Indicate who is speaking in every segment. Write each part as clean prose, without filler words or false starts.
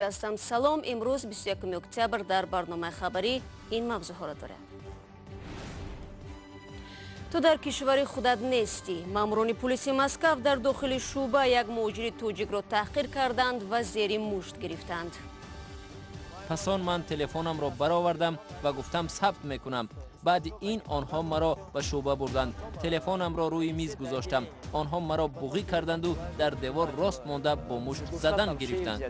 Speaker 1: Ҳастам. Салом. Имрӯз 21 октябр дар барномаи хабарӣ ин мавзӯъҳоро дорем. Ту дар кишвари худат нестӣ. Маъмурони пулиси Москав дар дохили шӯъба як муҳоҷири тоҷикро таҳқир карданд ва зери мушт гирифтанд.
Speaker 2: Пас он ман телефонамро баровардам ва гуфтам, сабт мекунам. Баъди ин онҳо маро ба шӯъба бурданд. Телефонамро рӯи миз гузоштам. Онҳо маро буғӣ карданду дар девор рост монда бо мушт задан гирифтанд.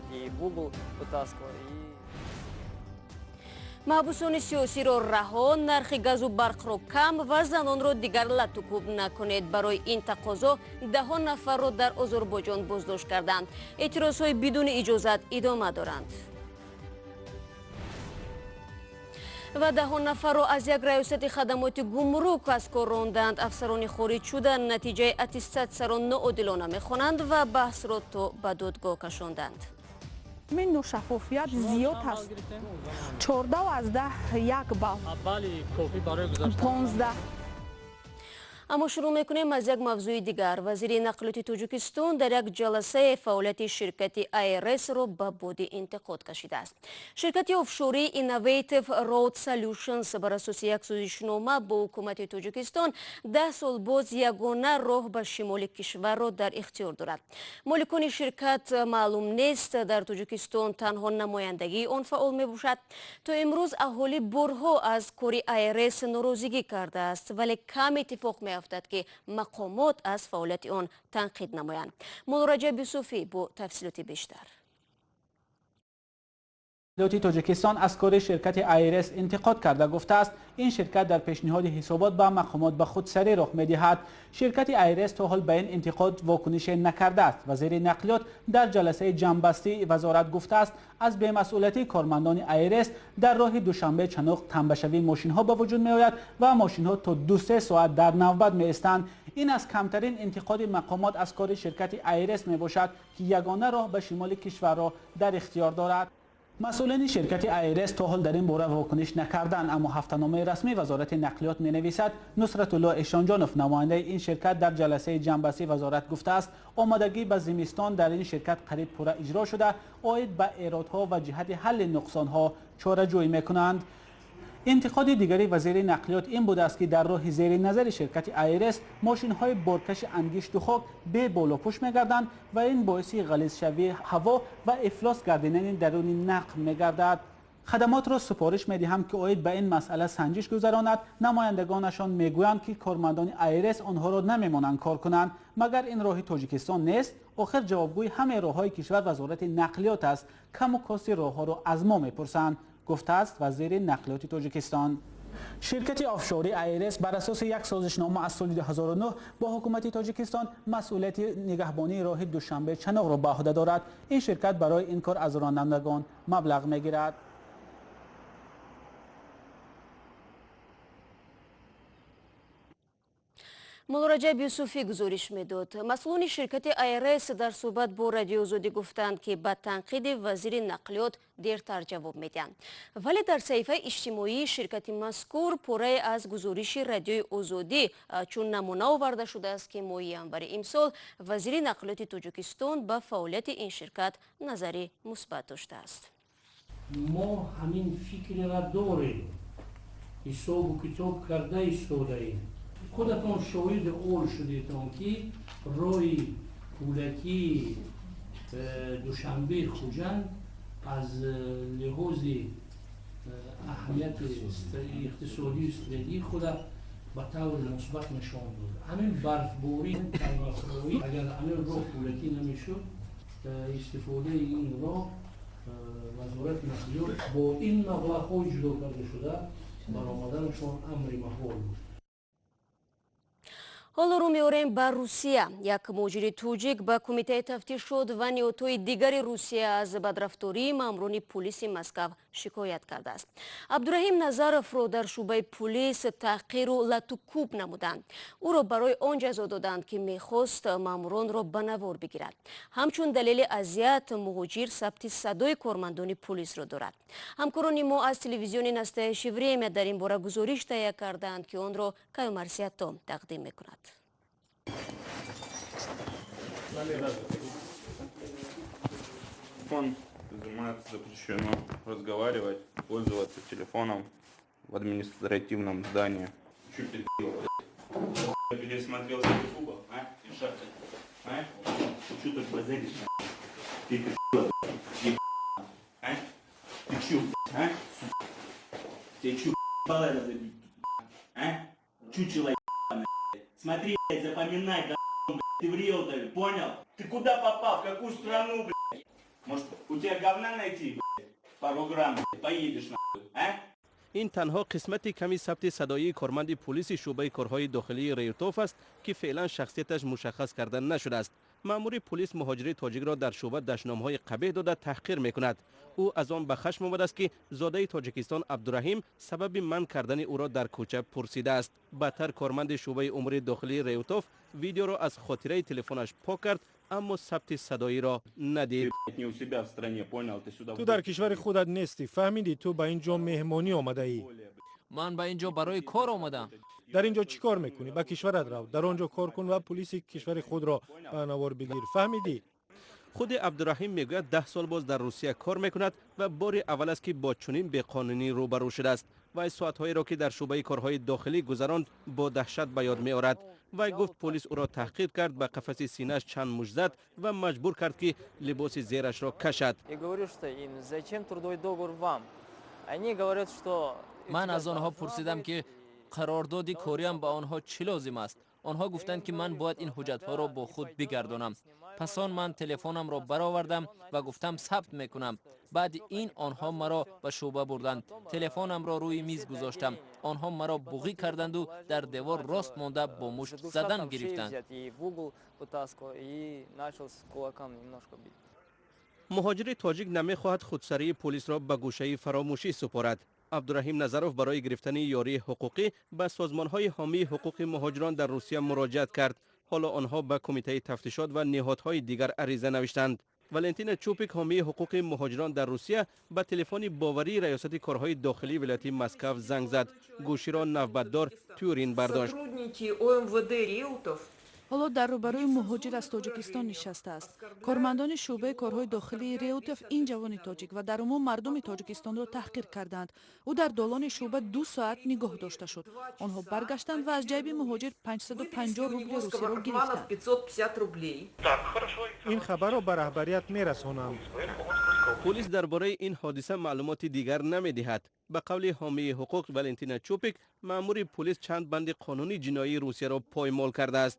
Speaker 1: Маҳбусони сиёсиро раҳо, нархи газу барқро кам ва занонро дигар латукӯб накунед. Барои ин тақозо даҳо нафарро дар Озарбойҷон боздошт карданд. Эътирозҳои бидуни иҷозат идома доранд ва даҳо нафарро аз як раёсати хадамоти гумрук аз кор ронданд. Афсарони хориҷ шуда натиҷаи аттестатсияро ноодилона мехонанд ва баҳсро то ба додгоҳ кашонданд.
Speaker 3: Ин ношаффофият зиёд ҳаст. 14,1 балл. 15.
Speaker 1: Аммо шурӯъ мекунем аз як мавзӯи дигар. Вазири нақлиёти Тоҷикистон дар як ҷаласаи фаъолияти ширкати АРС-ро ба боди интиқод кашидааст. Ширкати офшории Innovative Road Solutions бар асоси як созишнома бо ҳукумати Тоҷикистон 10 сол боз ягона роҳ ба шимоли кишварро дар ихтиёр дорад. Моликони ширкат маълум нест. Дар Тоҷикистон танҳо намояндагии он фаъол мебошад. То имрӯз аҳолӣ борҳо аз кори АРС норозигӣ кардааст, вале кам иттифоқ меафтад, ки мақомот аз фаъолияти он танқид намоянд. Муллораҷаб Юсуфӣ бо тафсилоти бештар.
Speaker 4: Нақлиёти Тоҷикистон аз кори ширкати АРС интиқод карда гуфтааст, ин ширкат дар пешниҳоди ҳисобот ба мақомот ба худсарӣ роҳ медиҳад. Ширкати АРС то ҳол ба ин интиқод вокунише накардааст. Вазири нақлиёт дар ҷаласаи ҷамъбастии вазорат гуфтааст, аз бемасъулиятии кормандони АРС дар роҳи Душанбе Чаноқ тамбашавии мошинҳо ба вуҷуд меояд ва мошинҳо то 2-се соат дар навбат меистанд. Ин аз камтарин интиқоди мақомот аз кори ширкати АРС мебошад, ки ягона роҳ ба шимоли кишварро дар ихтиёр дорад. Масъулини ширкати АРС то ҳол дар ин бора вокуниш накарданд, аммо ҳафтаномаи расмии вазорати нақлиёт менависад, Нусратулло Эшонҷонов, намояндаи ин ширкат, дар ҷаласаи ҷамъбастии вазорат гуфтааст, омодагӣ ба зимистон дар ин ширкат қариб пурра иҷро шуда, оид ба эродҳо ва ҷиҳати ҳалли нуқсонҳо чораҷӯӣ мекунанд. Интиқоди дигари вазири нақлиёт ин будааст, ки дар роҳи зери назари ширкати АРС мошинҳои боркаши ангишту хок беболопӯш мегарданд ва ин боиси ғализшавии ҳаво ва ифлос гардидани даруни нақб мегардад. Хадамотро супориш медиҳам, ки оид ба ин масъала санҷиш гузаронад. Намояндагонашон мегӯянд, ки кормандони АРС онҳоро намемонанд кор кунанд. Магар ин роҳи Тоҷикистон нест? Охир ҷавобгӯи ҳамаи роҳҳои кишвар вазорати нақлиёт аст. Каму кости роҳҳоро аз мо мепурсанд, гуфтааст вазири нақлиёти Тоҷикистон. Ширкати офшорӣ АРС бар асоси як созишнома аз соли 2009 бо ҳукумати Тоҷикистон масъулияти нигаҳбонии роҳи Душанбе Чаноқро ба ӯҳда дорад. Ин ширкат барои ин кор аз ронандагон маблағ мегирад.
Speaker 1: Муллораҷаб Юсуфӣ гузориш медод. Масъулони ширкати АРС дар суҳбат бо Радиоозодӣ гуфтанд, ки ба танқиди вазири нақлиёт дертар ҷавоб медиҳанд, вале дар саҳифаи иҷтимоии ширкати мазкур порае аз гузориши Радиои Озодӣ чун намуна оварда шудааст, ки моҳи январи имсол вазири нақлиёти Тоҷикистон ба фаъолияти ин ширкат назари мусбат доштааст.
Speaker 5: Мо ҳамин фикрера дорем, ҳисобу китоб карда истодаем. Худатон шоҳиди он шудетон, ки роҳи пулакии Душанбе Хуҷанд аз лиҳози аҳамияти иқтисодию стратегии худа ба таври мусбат нишон дод. Ҳамин барфборӣ, агар ҳамин роҳ пулакӣ намешуд, истифодаи ин роҳ вазорати нақлиёт бо ин маблағҳои ҷудо карда шуда баромаданашон амри маҳол буд.
Speaker 1: Ҳоло рӯ меорем ба Русия. Як муҳоҷири тоҷик ба кумитаи тафтишот ва ниҳодҳои дигари Русия аз бадрафтории маъмурони пулиси Москав шикоят кардааст. Абдураҳим Назаровро дар шӯъбаи пулис таҳқиру латукӯб намуданд. Ӯро барои он ҷазо доданд, ки мехост маъмуронро ба навор бигирад. Ҳамчун далели азият муҳоҷир сабти садои кормандони пулисро дорад. Ҳамкорони мо аз телевизиони Настоящее время дар ин бора гузориш таҳия карданд, ки онро Каюмарсиято тақдим мекунад.
Speaker 6: Он Изымается, запрещено разговаривать, пользоваться телефоном в административном здании. Чё пиздила, блядь? Пересмотрелся Ютуба, а? А? Чё так базаришь, ты пиздила, блядь? А? Ты чё, блядь, а? Сука. Тебе чё, ебало разобить, а? Чучело ебаное, блядь. Смотри, блядь, запоминай, да, блядь, ты в риэлторе, понял? Ты куда попал, в какую страну, блядь? Может, у тебя говна найти, блядь? Пару грамм, блядь, поедешь, нахуй, а?
Speaker 7: Ин танҳо қисмати ками сабти садоии корманди пулиси шӯъбаи корҳои дохилии Реутов аст, ки феълан шахсияташ мушаххас карда нашудааст. Маъмури пулис муҳоҷири тоҷикро дар шӯъба дашномҳои қабеҳ дода таҳқир мекунад. Ӯ аз он ба хашм омадааст, ки зодаи Тоҷикистон Абдураҳим сабаби манъ кардани ӯро дар кӯча пурсидааст. Баъдтар корманди шӯъбаи умури дохилии Реутов видеоро аз хотираи телефонаш пок кард, аммо сабти садоиро надид.
Speaker 6: Не у себя в стране, понял? Ты сюда.
Speaker 8: Ту дар кишвари худат нестӣ, фаҳмидӣ? Ту ба ин ҷо меҳмонӣ омадаӣ.
Speaker 2: Ман ба ин ҷо барои кор омадам.
Speaker 8: Дар ин ҷо чӣ кор мекунӣ? Ба кишварат рав, дар он ҷо кор кун ва пулиси кишвари худро ба навор бигир, фаҳмидӣ?
Speaker 7: Худи Абдураҳим мегӯяд, 10 сол боз дар Русия кор мекунад ва бори аввал аст, ки бо чунин беқонунӣ рӯбарӯ шудааст. Вай соатҳоеро, ки дар шӯъбаи корҳои дохилӣ гузаронд, бо даҳшат ба ёд меорад. Вай гуфт, полис ӯро таҳқир кард, ба қафаси синааш чанд мушт зад ва маҷбур кард, ки либоси зерашро кашад.
Speaker 9: Я говорю, что им зачем трудовой договор вам? Они говорят, что
Speaker 2: Ман аз онҳо пурсидам, ки қарордоди кориам ба онҳо чӣ лозим аст. Онҳо гуфтанд, ки ман бояд ин ҳуҷҷатҳоро бо худ бигардонам. Пас он ман телефонамро баровардам ва гуфтам, сабт мекунам. Баъди ин онҳо маро ба шӯъба бурданд. Телефонамро рӯи миз гузоштам. Онҳо маро буғӣ карданду дар девор рост монда бо мушт задан гирифтанд.
Speaker 9: И в угол вытаскивал, и начал с кулаком немножко бить.
Speaker 7: Муҳоҷири тоҷик намехоҳад худсарии пулисро ба гӯшаи фаромӯшӣ супорад. Абдураҳим Назаров барои гирифтани ёрии ҳуқуқӣ ба созмонҳои ҳомии ҳуқуқи муҳоҷирон дар Русия муроҷиат кард. Ҳоло онҳо ба Кумитаи тафтишот ва ниҳодҳои дигар ариза навиштанд. Валентина Чупик, ҳомии ҳуқуқи муҳоҷирон дар Русия, ба телефони боварии Раёсати корҳои дохилии вилояти Москав занг зад. Гӯширо навбатдор Тюрин бардошт.
Speaker 10: Сотрудники ОМВД Реутов
Speaker 11: Ҳоло дар рӯбарӯи муҳоҷир аз Тоҷикистон нишастааст. Кормандони шӯъбаи корҳои дохилии Реутов ин ҷавони тоҷик ва дар умум мардуми Тоҷикистонро таҳқир карданд. Ӯ дар долони шӯъба 2 соат нигоҳ дошта шуд. Онҳо баргаштанд ва аз ҷайби муҳоҷир 550 рубли русиро гирифтанд.
Speaker 10: 550 рублей.
Speaker 8: Ин хабарро ба раҳбарият мерасонам.
Speaker 7: Пулис дар бораи ин ҳодиса маълумоти дигар намедиҳад. Ба қавли ҳомии ҳуқуқ Валентина Чупик, маъмури пулис чанд банди қонуни ҷиноии Русияро поймол кардааст.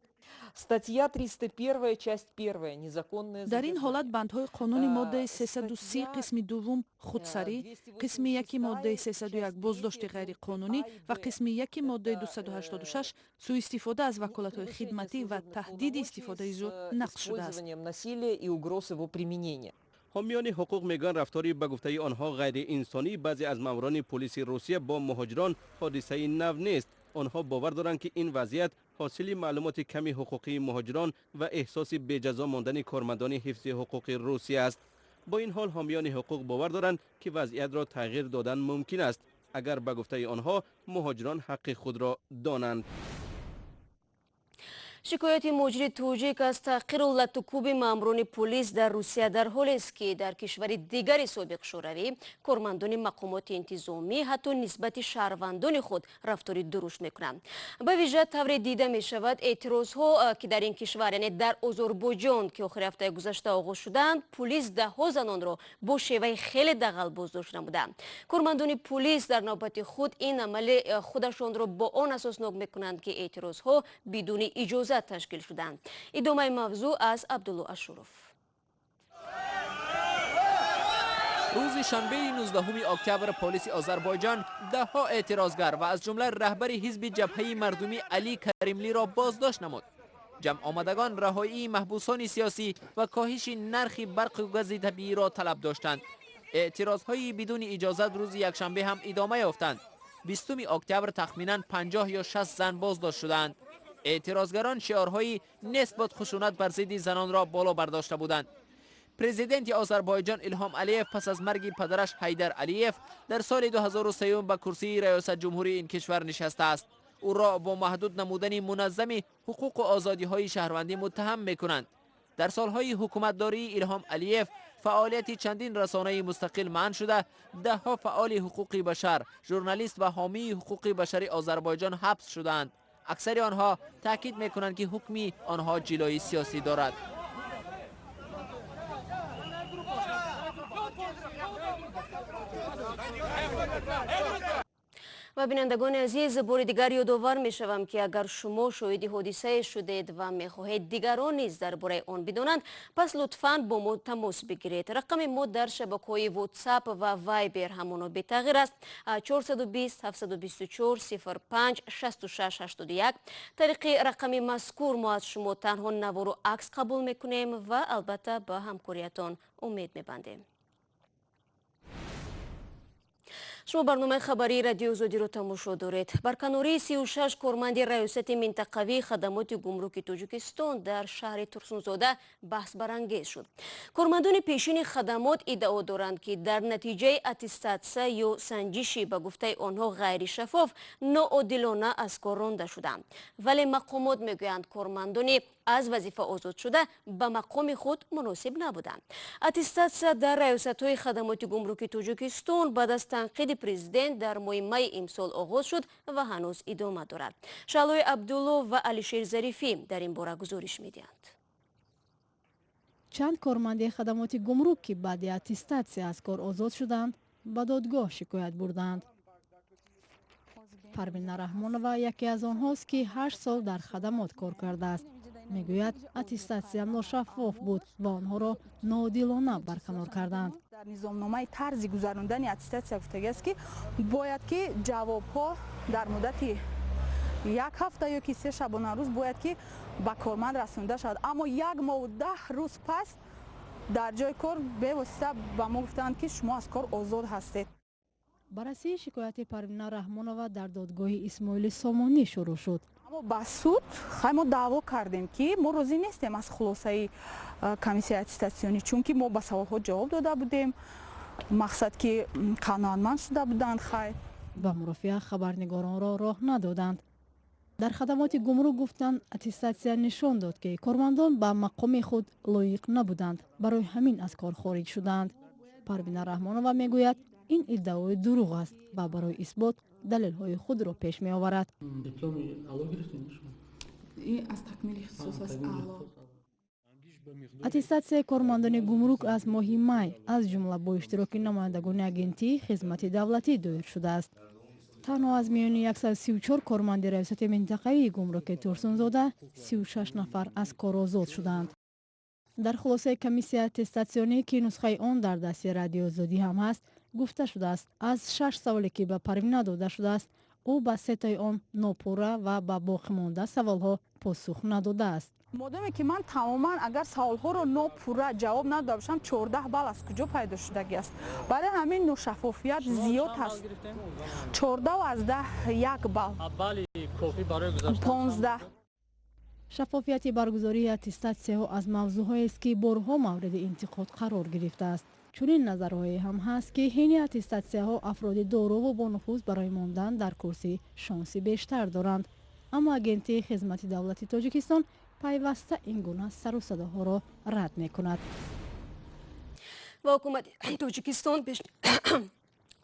Speaker 10: Статья 301, часть 1, незаконное
Speaker 11: Дар ин ҳолат бандҳои қонуни моддаи 330 қисми дуввум, худсарӣ, қисми яки моддаи 301, боздошти ғайриқонунӣ, ва қисми яки моддаи 286, сӯистифода аз ваколатҳои хидматӣ ва таҳдиди истифодаи зӯр, нақз шудааст.
Speaker 10: Насилия и угроз его применения.
Speaker 7: Ҳомиёни ҳуқуқ мегӯянд, рафтори ба гуфтаи онҳо ғайриинсонии баъзе аз маъмурони пулиси Русия бо муҳоҷирон ҳодисаи нав нест. Онҳо бовар доранд, ки ин вазъият ҳосили маълумоти ками ҳуқуқии муҳоҷирон ва эҳсоси беҷазо мондани кормандони ҳифзи ҳуқуқи Русия аст. Бо ин ҳол, ҳомиёни ҳуқуқ бовар доранд, ки вазъиятро тағйир додан мумкин аст, агар ба гуфтаи онҳо муҳоҷирон ҳаққи худро донанд.
Speaker 1: Шикояти муҳоҷири тоҷик аз таҳқиру латукуби маъмурони пулис дар Русия дар ҳолест, ки дар кишвари дигари собиқ Шӯравӣ кормандони мақомоти интизомӣ ҳатто нисбати шаҳрвандони худ рафтори дурушт мекунанд. Ба вижа тавре дида мешавад, эътирозҳо, ки дар ин кишвар, яъне дар Озорбойҷон, ки охири ҳафтаи гузашта оғоз шуданд, пулис даҳҳо занонро бо шеваи хеле дағал боздошт намуданд. Кормандони пулис дар навбати худ ин амали худашонро бо он асоснок мекунанд, ки эътирозҳо бидуни иҷозат ташкил шуданд. Идомаи мавзӯъ аз Абдулло Ашуров.
Speaker 2: Рӯзи шанбеи 19 октябр полиси Озарбойҷон даҳҳо эътирозгар ва аз ҷумла раҳбари ҳизби Ҷабҳаи мардумӣ Али Каримлиро боздошт намуд. Ҷамъомадагон раҳоии маҳбусони сиёсӣ ва коҳиши нархи барқу гази табииро талаб доштанд. Эътирозҳои бидуни иҷозат рӯзи якшанбе ҳам идома ёфтанд. 20 октябр тахминан 50 ё 60 зан боздошт шуданд. Эътирозгарон шиорҳои «Нест бод хушунат бар зидди занон»-ро боло бардошта буданд. Президенти Озарбойҷон Илҳом Алиев пас аз марги падараш Ҳайдар Алиев дар соли 2003 ба курсии раёсат ҷумҳурии ин кишвар нишастааст. Ӯро бо маҳдуд намудани муназзами ҳуқуқу озодиҳои шаҳрвандӣ муттаҳам мекунанд. Дар солҳои ҳукуматдории Илҳом Алиев Фаъолияти чандин расонаи мустақил манъ шуда, даҳҳо фаъоли ҳуқуқи башар, журналист ва ҳомии ҳуқуқи башари Озарбойҷон ҳабс шудаанд. Аксари онҳо таъкид мекунанд, ки ҳукми онҳо ҷилои сиёсӣ дорад.
Speaker 1: Ва бинандагони азиз, бори дигар ёдовар мешавам, ки агар шумо шоҳиди ҳодисае шудед ва мехоҳед дигарон низ дар бораи он бидонанд, пас лутфан бо мо тамос бигиред. Рақами мо дар шабакаҳои WhatsApp ва Viber ҳамоно бетағйир аст: 420 724 05 66 81. Тариқи рақами мазкур мо аз шумо танҳо навору акс қабул мекунем ва албатта ба ҳамкориятон умед мебандем. Шумо барномаи хабарии Радиои Озодиро тамошо доред. Барканории 36 корманди раёсати минтақавии хадамоти гумруки Тоҷикистон дар шаҳри Турсунзода баҳсбарангез шуд. Кормандони пешини хадамот иддао доранд, ки дар натиҷаи аттестатсия ё санҷиши ба гуфтаи онҳо ғайришаффоф ноодилона аз кор ронда шуданд. Вале мақомот мегӯянд, кормандони аз вазифа озод шуда ба мақоми худ муносиб набуданд. Аттестатсия дар раёсатҳои хадамоти гумруки Тоҷикистон баъд аз танқиди президент дар моҳи майи имсол оғоз шуд ва ҳанӯз идома дорад. Шаҳлои Абдулло ва Алишер Зарифӣ дар ин бора гузориш медиҳанд.
Speaker 12: Чанд корманди хадамоти гумрук, ки баъди аттестатсия аз кор озод шуданд, ба додгоҳ шикоят бурданд. Парвина Раҳмонова яке аз онҳост, ки 8 сол дар хадамот кор кардааст. Мегӯяд, аттестатсия ношаффоф буд ва онҳоро ноодилона барканор карданд.
Speaker 3: Дар низомномаи тарзи гузарондани аттестатсия гуфтагиаст, ки бояд ки ҷавобҳо дар муддати як ҳафта ё ки 3 шабонарӯз бояд ки ба корманд расонида шавад. Аммо 1 моҳу 10 рӯз пас дар ҷои кор бевосита ба мо гуфтанд, ки шумо аз кор озод ҳастед.
Speaker 12: Баррасии шикояти Парвина Раҳмонова дар додгоҳи Исмоили Сомонӣ шурӯъ шуд.
Speaker 3: Аммо ба суд хай мо даъво кардем, ки мо розӣ нестем аз хулосаи комиссияи аттестатсионӣ, чунки мо ба саволҳо ҷавоб дода будем, мақсад ки қаноатманд шуда буданд. Хай
Speaker 12: ба мурофиа хабарнигоронро роҳ надоданд. Дар хадамоти гумрук гуфтанд, аттестатсия нишон дод, ки кормандон ба мақоми худ лоиқ набуданд, барои ҳамин аз кор хориҷ шуданд. Парвина Раҳмонова мегӯяд, ин иддаои дурӯғ аст ва барои исбот далелҳои худро пеш меоварад. Аттестатсияи кормандони гумрук аз моҳи май, аз ҷумла бо иштироки намояндагони агентии хизмати давлатӣ доир шудааст. Танҳо аз миёни 134 корманди раёсати минтақавии гумруки Турсунзода 36 нафар аз кор озод шуданд. Дар хулосаи комиссияи аттестатсионӣ, ки нусхаи он дар дасти Радиои Озодӣ ҳам ҳаст, гуфта шудааст, аз 6 саволе, ки ба Парвина дода шудааст, ӯ ба 3тои он нопурра ва ба боқимонда саволҳо посух надодааст.
Speaker 3: Модоме ки ман тамоман агар саволҳоро нопурра ҷавоб надода бошам, 14 балл аз куҷо пайдо шудагӣ аст? Барои ҳамин ношаффофият зиёд ҳаст. 14.1 балл. 15.
Speaker 12: Шаффофияти баргузории аттестатсияҳо аз мавзӯъҳоест, ки борҳо мавриди интиқод қарор гирифтааст. Чунин назарҳое ҳам ҳаст, ки ҳини аттестатсияҳо афроди дорову бонуфуз барои мондан дар курсӣ шонси бештар доранд. Аммо агентии хизмати давлати Тоҷикистон пайваста ин гуна сару садоҳоро рад мекунад.
Speaker 1: Ва ҳукумати Тоҷикистон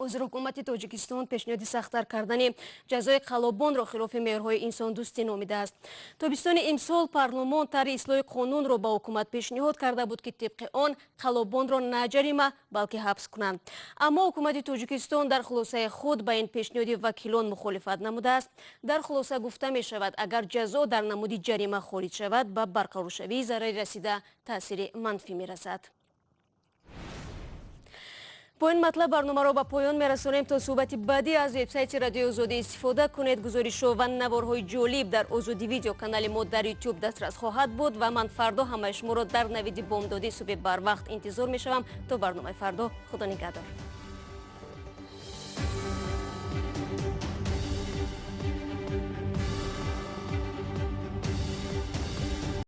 Speaker 1: узр ҳукумати Тоҷикистон пешниҳоди сахттар кардани ҷазои қаллобонро хилофи меъёрҳои инсондӯстӣ номидааст. Тобистони имсол парлумон тарҳи ислоҳи қонунро ба ҳукумат пешниҳод карда буд, ки тибқи он қаллобонро на ҷарима, балки ҳабс кунанд. Аммо ҳукумати Тоҷикистон дар хулосаи худ ба ин пешниҳоди вакилон мухолифат намудааст. Дар хулоса гуфта мешавад, агар ҷазо дар намуди ҷарима хориҷ шавад, ба барқароршавии зарари расида таъсири манфӣ мерасад. Бо ин матлаб барномаро ба поён мерасонем. То суҳбати баъдӣ аз вебсайти Радиои Озодӣ истифода кунед. Гузоришҳо ва наворҳои ҷолиб дар Озодӣ видео канали мо дар Ютуб дастрас хоҳад буд ва ман фардо ҳамаи шуморо дар навиди бомдодӣ субҳи барвақт интизор мешавам. То барномаи фардо, худо нигаҳдор.